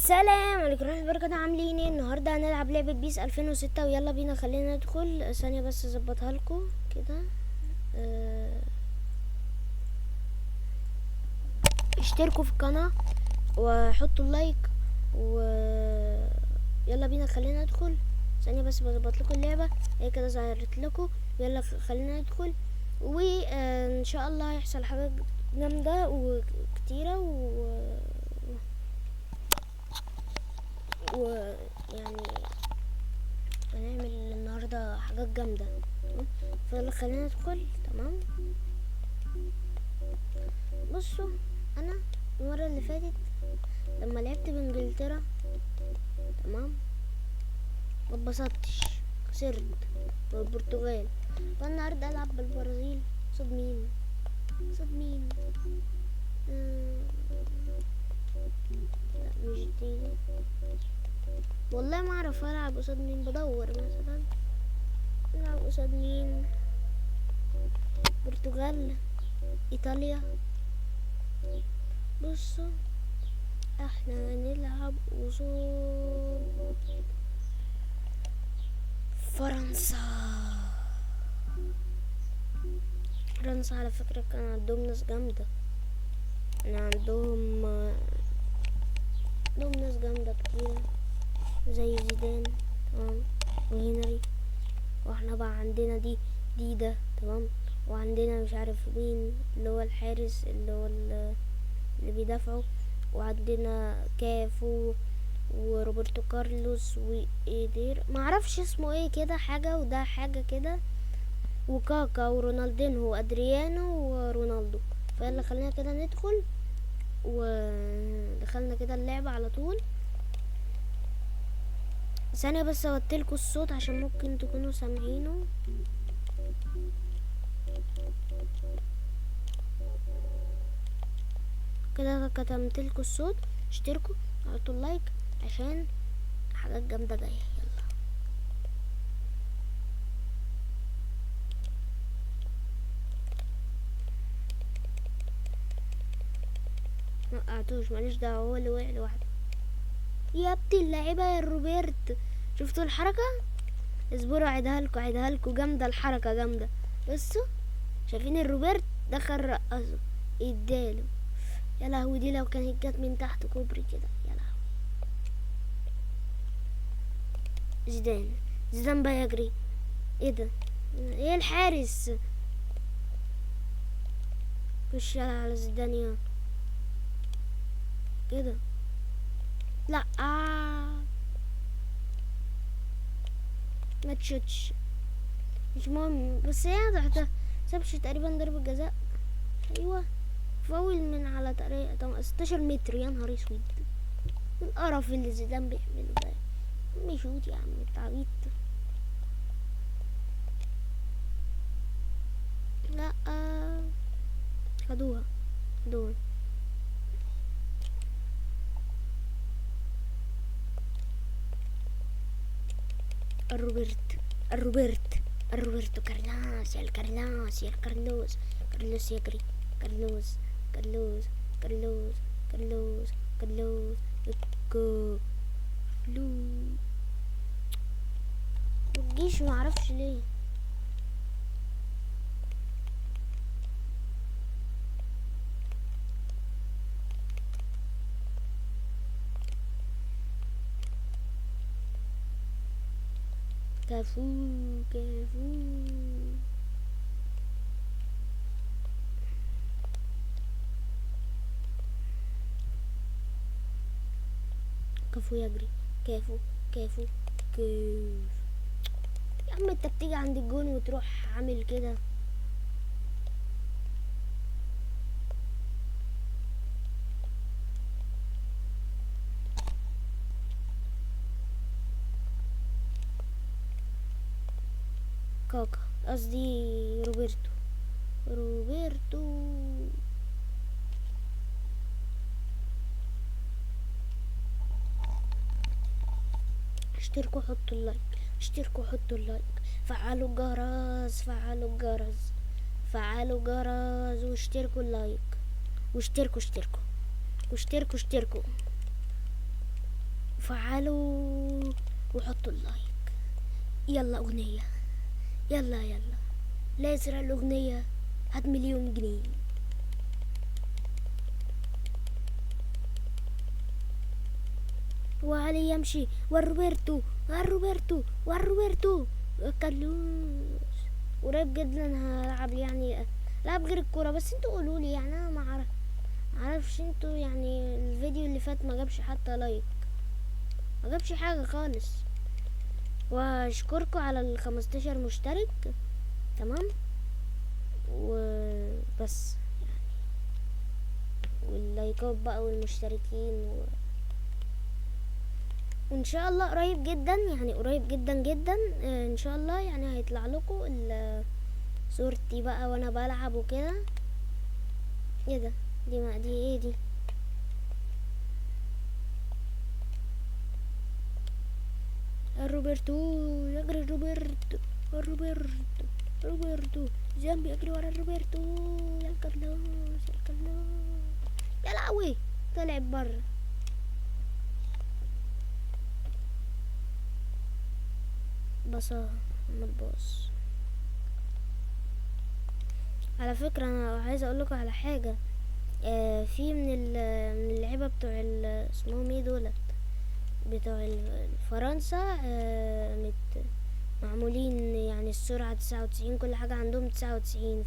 السلام عليكم ورحمة الله وبركاته. عاملين ايه؟ النهارده هنلعب لعبة PES 2006، ويلا بينا. خلينا ندخل ثانية بس اظبطها لكم كده. اشتركوا في القناة وحطوا ال like، و يلا بينا خلينا ندخل. ثانية بس بظبط لكم اللعبة، هي كده ظهرت لكم. يلا خلينا ندخل، وان شاء الله هيحصل حاجات جامدة وكتيرة ويعني هنعمل النهارده حاجات جامدة. فيلا خلينا ندخل. تمام، بصوا انا المرة اللي فاتت لما لعبت بانجلترا، تمام، ما اتبسطتش، خسرت بالبرتغال. فالنهارده العب بالبرازيل. قصاد مين؟ قصاد مين؟ لا مش دي، والله ما اعرف العب قصاد مين. بدور مثلا العب قصاد مين؟ برتغال، ايطاليا. بصوا احنا هنلعب قصاد فرنسا. فرنسا على فكرة كان عندهم ناس جامدة، يعني عندهم ناس جامدة كتير زي زيدان، تمام، وهنري. واحنا بقى عندنا دي ده، تمام، وعندنا مش عارف مين اللي هو الحارس اللي هو اللي بيدافعوا، وعندنا كافو وروبرتو كارلوس وايدير، ما اعرفش اسمه ايه كده حاجة، وده حاجة كده، وكاكا ورونالدينهو وادريانو ورونالدو. فيلا خلينا كده ندخل، ودخلنا كده اللعبة على طول. ثانية بس اوطيلكوا الصوت عشان ممكن تكونوا سامعينه. كده كتمتلكوا الصوت. اشتركوا، حطوا اللايك عشان حاجات جامدة جاية. يلا وقعتوش، ماليش دعوة، هو اللي وقع لوحده. يا ابني اللعيبة يا روبرت، شفتوا الحركة؟ اصبروا اعيدها لكم، اعيدها لكم، جامدة الحركة جامدة. بصوا شايفين الروبرت دخل رقصه اداله، يا لهوي دي لو كانت جت من تحت كوبري كده، يا لهوي. زيدان، زيدان بقى يجري، ايه ده؟ ايه الحارس؟ خش على زيدان يا كده، لا ما تشوتش، مش مهم. بس هي ما سابش تقريبا ضربة جزاء. ايوه فاول من على تقريبا 16 متر، يا نهار اسود القرف اللي زيدان بيعمله ده. عم شوت يا عم انت عبيط. لا خدوها دول. الروبرت، الروبرت، الروبرتو كارلوس، يا الكارلوس، يا الكارلوس، كارلوس يجري، كارلوس، كارلوس، كارلوس، كارلوس، كارلوس، كارلوس. متجيش، معرفش ليه. كفو كفو. كفو يجري، كفو كفو كفو. يا عم انت بتيجي عند الجون وتروح عامل كده. كاكا، قصدي روبرتو، روبرتو. اشتركوا، حطوا ال like، اشتركوا، حطوا ال like، فعلوا الجرس، فعلوا الجرس، فعلوا الجرس، واشتركوا ال like، واشتركوا، اشتركوا، واشتركوا، اشتركوا. وفعلوا وحطوا ال like. يلا اغنية، يلا يلا، لا يسرق الاغنية هات 1,000,000 جنيه. وعلي يمشي، والروبرتو والروبرتو والروبرتو كارلوس. قريب جدا هلعب يعني لعب غير الكورة، بس انتوا قولوا لي يعني انا ما اعرفش انتوا يعني الفيديو اللي فات ما جابش حتى like، ما جابش حاجة خالص. واشكركم على 15 مشترك، تمام، وبس يعني، واللايكات بقى والمشتركين وان شاء الله قريب جدا، يعني قريب جدا جدا ان شاء الله يعني هيطلع لكم صورتي بقى وانا بلعب وكده. ايه ده؟ دي ما دي ايه دي؟ روبرتو يجري، روبرتو روبرتو روبرتو زامبي يجري ورا روبرتو. يا كارلوس يا كارلوس، يا لهوي طلع بره. بصاها اما الباص. على فكرة انا عايزة اقول لكم على حاجة، في من اللعيبة بتوع اسمهم ايه دولت بتوع فرنسا، معمولين يعني السرعة 99، كل حاجة عندهم 99.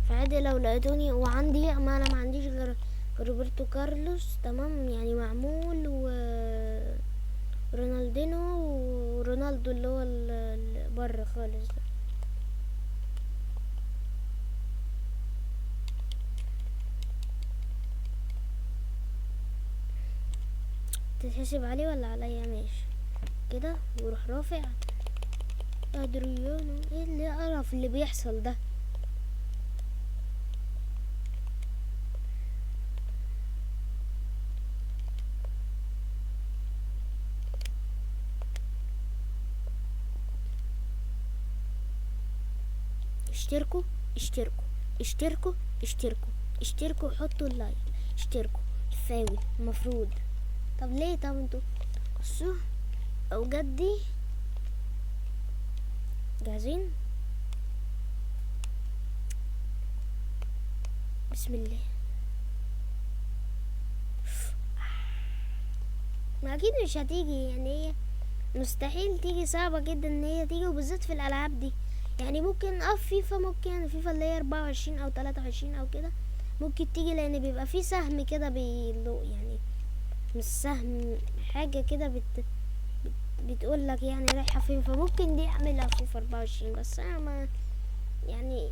فعادي لو لقيتوني، وعندي ما انا ما عنديش غير روبرتو كارلوس، تمام، يعني معمول، و رونالدينو ورونالدو اللي هو اللي بره خالص ده. تتحسب عليه ولا عليا؟ ماشي كده. وروح رافع ادريانو. ايه اللي قرف اللي بيحصل ده؟ اشتركوا اشتركوا اشتركوا اشتركوا اشتركوا، حطوا ال like، اشتركوا. فاول المفروض. طب ليه؟ طب انتوا بصوا او جدي جاهزين؟ بسم الله. ما اكيد مش هتيجي يعني، هي مستحيل تيجي، صعبة جدا ان هي تيجي، وبالذات في الالعاب دي. يعني ممكن فيفا، ممكن فيفا اللي هي 24 او 23 او كده ممكن تيجي، لان بيبقى في سهم كده بيلو، يعني مش سهم، حاجة كده بتقول لك يعني رايحة فين، فممكن دي اعملها فيفا 24. بس انا ما يعني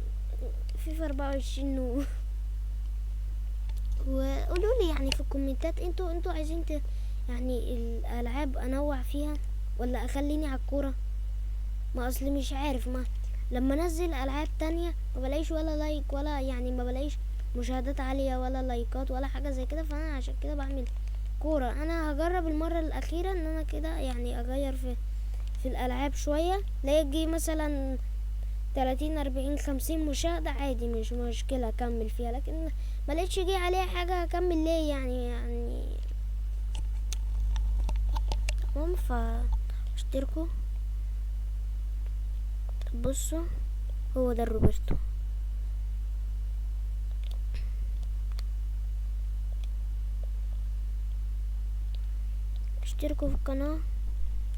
فيفا 24 وقولوا لي يعني في الكومنتات انتوا عايزين يعني الالعاب انوع فيها ولا اخليني على الكورة؟ ما اصلي مش عارف، ما لما انزل العاب تانية ما بلاقيش ولا like، ولا يعني ما بلاقيش مشاهدات عالية ولا لايكات ولا حاجة زي كده، فانا عشان كده بعمل كورة. انا هجرب المرة الاخيرة ان انا كده يعني اغير في الالعاب شوية، لا يجي مثلا 30 40 50 مشاهدة عادي مش مشكلة اكمل فيها، لكن ما لقيتش جه عليها حاجة هكمل ليه يعني تمام. فاشتركوا. بصوا هو ده روبرتو. اشتركوا في القناة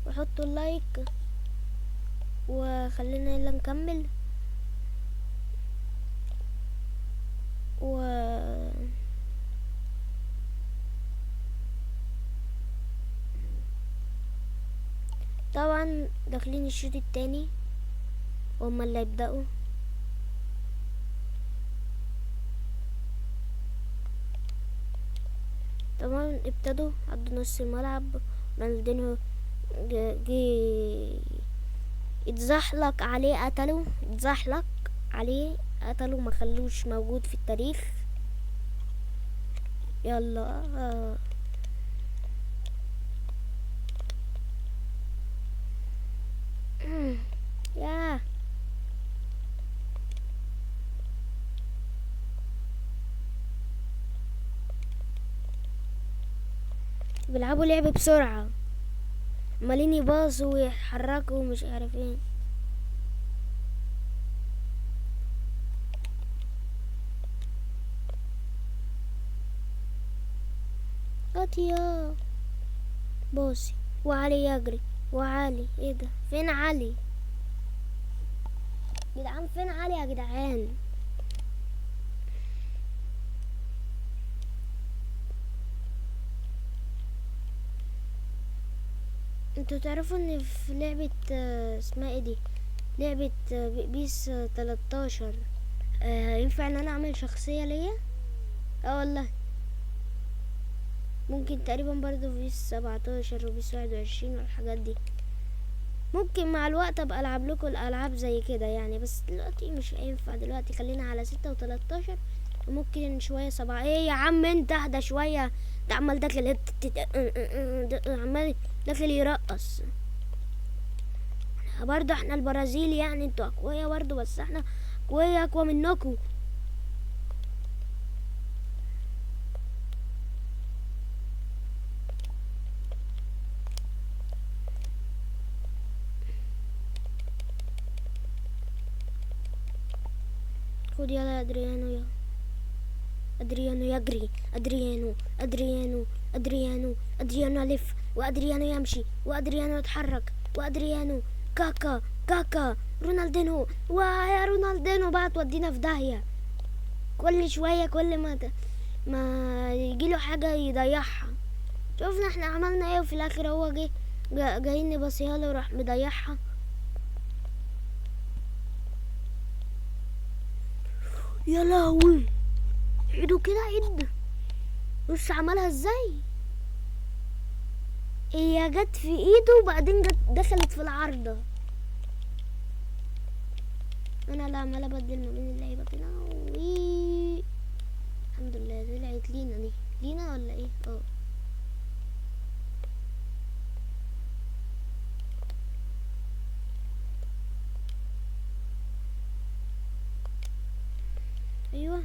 وحطوا اللايك، وخلينا يلا نكمل. و طبعا داخلين الشوط التاني وهما اللي هيبدأوا. طبعا ابتدوا عدوا نص الملعب، رونالدينيو جه اتزحلق عليه قتله، اتزحلق عليه قتله، ما خلوش موجود في التاريخ. يلا يا بيلعبوا لعب بسرعة، عمالين يباصوا ويتحركوا ومش عارف ايه. يا باصي وعلي يجري وعلي، ايه ده؟ فين علي جدعان؟ فين علي يا جدعان؟ انتوا تعرفوا ان في لعبة اسمها ايه دي، لعبة PES 13، ينفع ان انا اعمل شخصية ليا؟ والله ممكن تقريبا برضو في PES 17 و PES 21 والحاجات دي. ممكن مع الوقت ابقى العب لكم الالعاب زي كده يعني، بس دلوقتي مش هينفع. دلوقتي خلينا على 6 و13 وممكن شوية 7. ايه يا عم انت اهدى شوية، ده عمال داخل عمال داخل يرقص. برضو احنا البرازيل يعني، انتوا اقوياء برضو، بس احنا اقوياء اقوى منكم. خد يلا يا ادريانو، يا ادريانو يجري، ادريانو ادريانو ادريانو ادريانو يلف، وادريانو يمشي، وادريانو يتحرك، وادريانو كاكا كاكا رونالدينو، ويا رونالدينو بقى تودينا في داهية. كل شوية كل ما يجيله حاجة يضيعها. شوفنا احنا عملنا ايه، وفي الاخر هو جه جايين نبصيها له وراح مضيعها. يا لهوي عيدوا كده، عيد بص عملها ازاي، هي جت في ايده وبعدين جت دخلت في العارضة. انا لا عمال ابدل ما بين اللعيبة كده الحمد لله طلعت لينا. دي لينا ولا ايه؟ اه ايوه.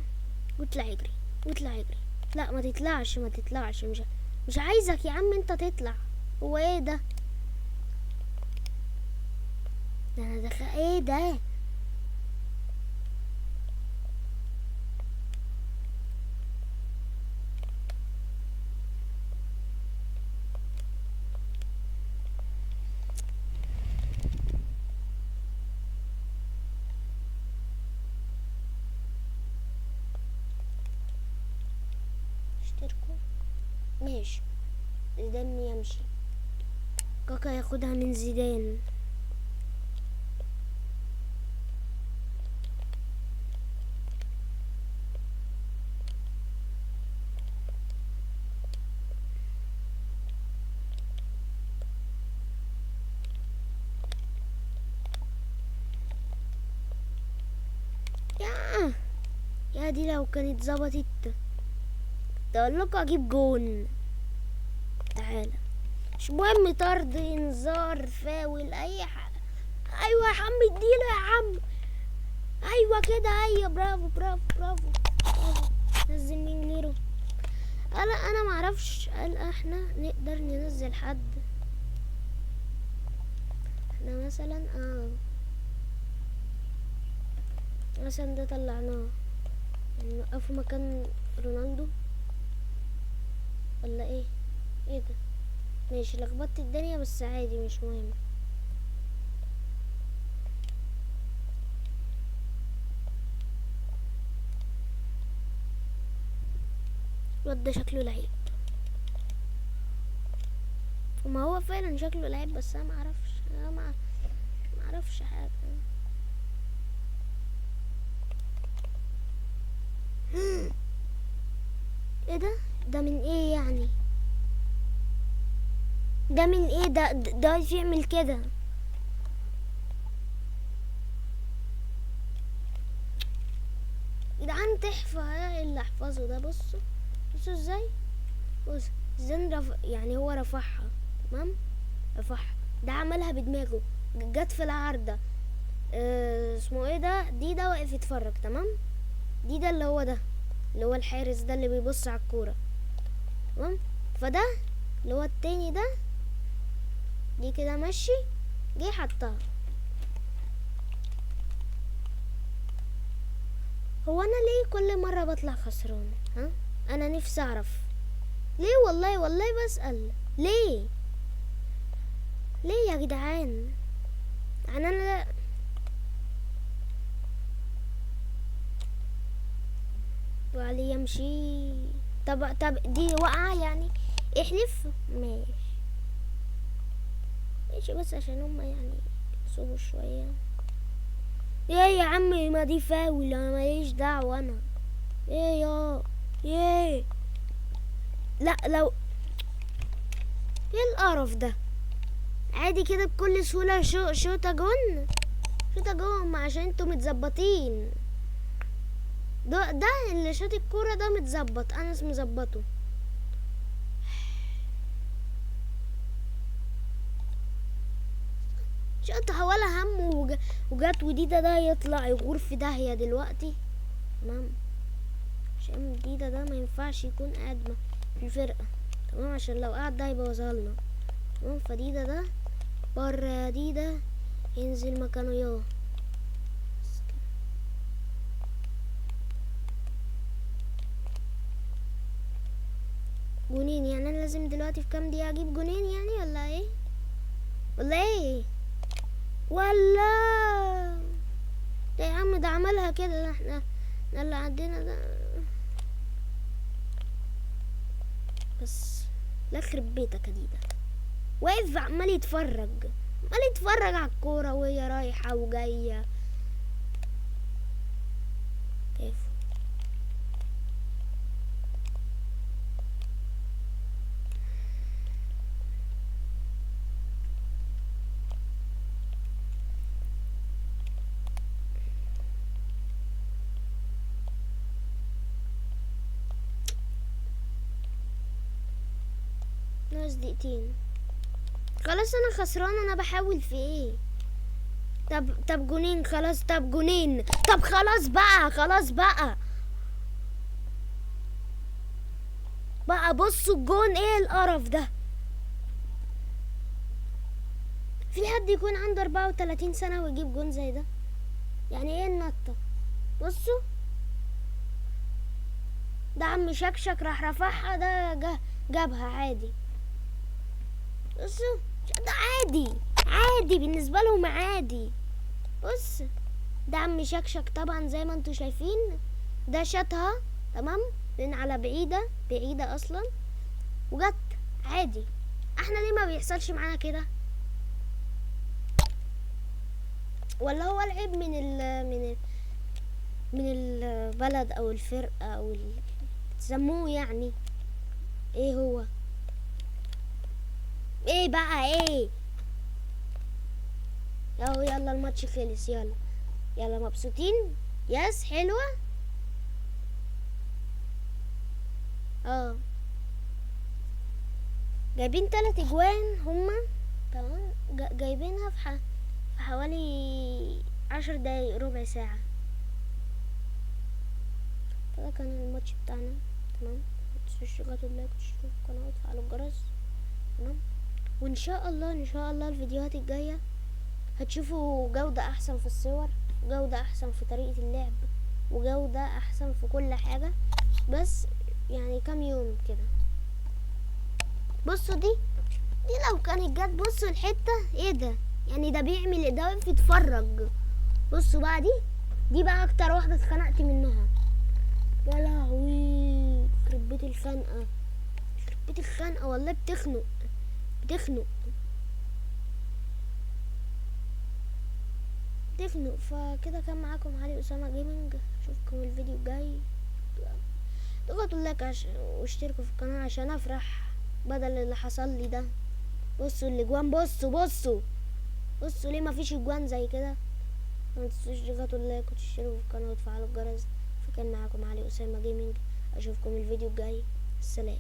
واطلع اجري واطلع اجري. لا ما تطلعش ما تطلعش، مش عايزك يا عم انت تطلع. هو ايه ده؟ ده انا دخل ايه ده؟ اشتركوا ماشي. زيدان يمشي، كاكا ياخدها من زيدان. يا دي لو كانت ظبطت اقول لكم اجيب جون. تعالى مش مهم، طرد انذار فاول اي حاجة. ايوه يا عم اديله يا عم، ايوه كده، ايوه برافو برافو برافو برافو. نزل مين غيره؟ انا معرفش هل احنا نقدر ننزل حد. احنا مثلا مثلا ده طلعناه، يعني نوقفه مكان رونالدو ولا ايه؟ ايه ده؟ ماشي لخبطت الدنيا بس عادي مش مهم. الواد ده شكله لعيب، وما هو فعلا شكله لعيب، بس انا معرفش، انا معرفش حاجة. ايه ده؟ ده من ايه يعني؟ ده من ايه ده؟ ده يعمل كده؟ جدعان تحفة اللي احفظه ده. بصوا بصوا ازاي، بص زين رفع، يعني هو رفعها تمام، رفعها ده عملها بدماغه، جت في العارضة. اسمه ايه ده؟ دي ده واقف يتفرج تمام. دي ده اللي هو ده اللي هو الحارس ده اللي بيبص على الكورة تمام. فده اللي هو التاني ده، دي كده ماشي، جه حطها. هو انا ليه كل مرة بطلع خسران؟ ها، انا نفسي اعرف ليه، والله والله بسأل ليه، ليه يا جدعان؟ يعني انا وعلي يمشي. طب دي وقعة يعني، احلف. ماشي ماشي، بس عشان هما يعني يصوبوا شوية. ايه يا عمي، ما دي فاول، انا ماليش دعوة انا. ايه يا ايه، لا لو ايه القرف ده؟ عادي كده بكل سهولة، شوطة جون، شوطة جون، عشان انتوا متظبطين. ده اللي شاط الكورة ده متظبط، انا مظبطه. شاطها ولا هم، وجات وديدا ده يطلع يغور في داهية دلوقتي. تمام، عشان ديدا ده ما ينفعش يكون قاعد في الفرقة، تمام، عشان لو قعد ده هيبوظها لنا. تمام، فديدا ده بره، ديدا ينزل مكانه. ياه جونين، يعني انا لازم دلوقتي في كام دقيقة اجيب جونين يعني، ولا ايه ولا ايه ولا ده؟ يا عم ده عملها كده، احنا ده اللي عندنا ده بس. لا يخرب بيتك يا ديدا، واقف عمال يتفرج، عمال يتفرج على الكورة وهي رايحة وجاية. كيف ناقص دقيقتين خلاص، انا خسران. انا بحاول في ايه؟ طب جونين خلاص، طب جونين، طب خلاص بقى، خلاص بقى بقى. بصوا الجون، ايه القرف ده؟ في حد يكون عنده 34 سنة ويجيب جون زي ده؟ يعني ايه النطة؟ بصوا ده عم شكشك راح رفعها، ده جابها عادي. بصوا ده عادي، عادي بالنسبة لهم عادي. بص ده عم شكشك طبعا زي ما انتوا شايفين، ده شاطها تمام لان على بعيدة، بعيدة اصلا، وجت عادي. احنا ليه ما بيحصلش معانا كده؟ ولا هو العيب من ال من ال من البلد او الفرقة او تسموه يعني ايه؟ هو ايه بقى ايه؟ اهو يلا الماتش خلص، يلا يلا مبسوطين، يس حلوة. اه جايبين 3 اجوان هما، تمام، جايبينها في حوالي 10 دقايق، ربع ساعة. فده كان الماتش بتاعنا، تمام. متنسوش تضغطوا ال like وتشتركوا في القناة وتفعلوا الجرس، تمام. وان شاء الله، ان شاء الله الفيديوهات الجاية هتشوفوا جودة احسن في الصور، جودة احسن في طريقة اللعب، وجودة احسن في كل حاجة. بس يعني كام يوم كده. بصوا دي لو كانت جت، بصوا الحتة ايه ده؟ يعني ده بيعمل ايه؟ ده واقف يتفرج. بصوا بقى دي بقى اكتر واحدة اتخنقت منها. يا لهوي، يخرب بيت الخنقة، يخرب بيت الخنقة والله، بتخنق بتخنق بتخنق. فكده كان معاكم علي أسامة Gaming، اشوفكم الفيديو الجاي. اضغطوا ال like واشتركوا في القناة عشان افرح بدل اللي حصل لي ده. بصوا الاجوان، بصوا بصوا بصوا ليه مفيش اجوان زي كده. ما تنسوش تضغطوا ال like وتشتركوا في القناة وتفعلوا الجرس. فكان معاكم علي أسامة Gaming، اشوفكم الفيديو الجاي. السلام.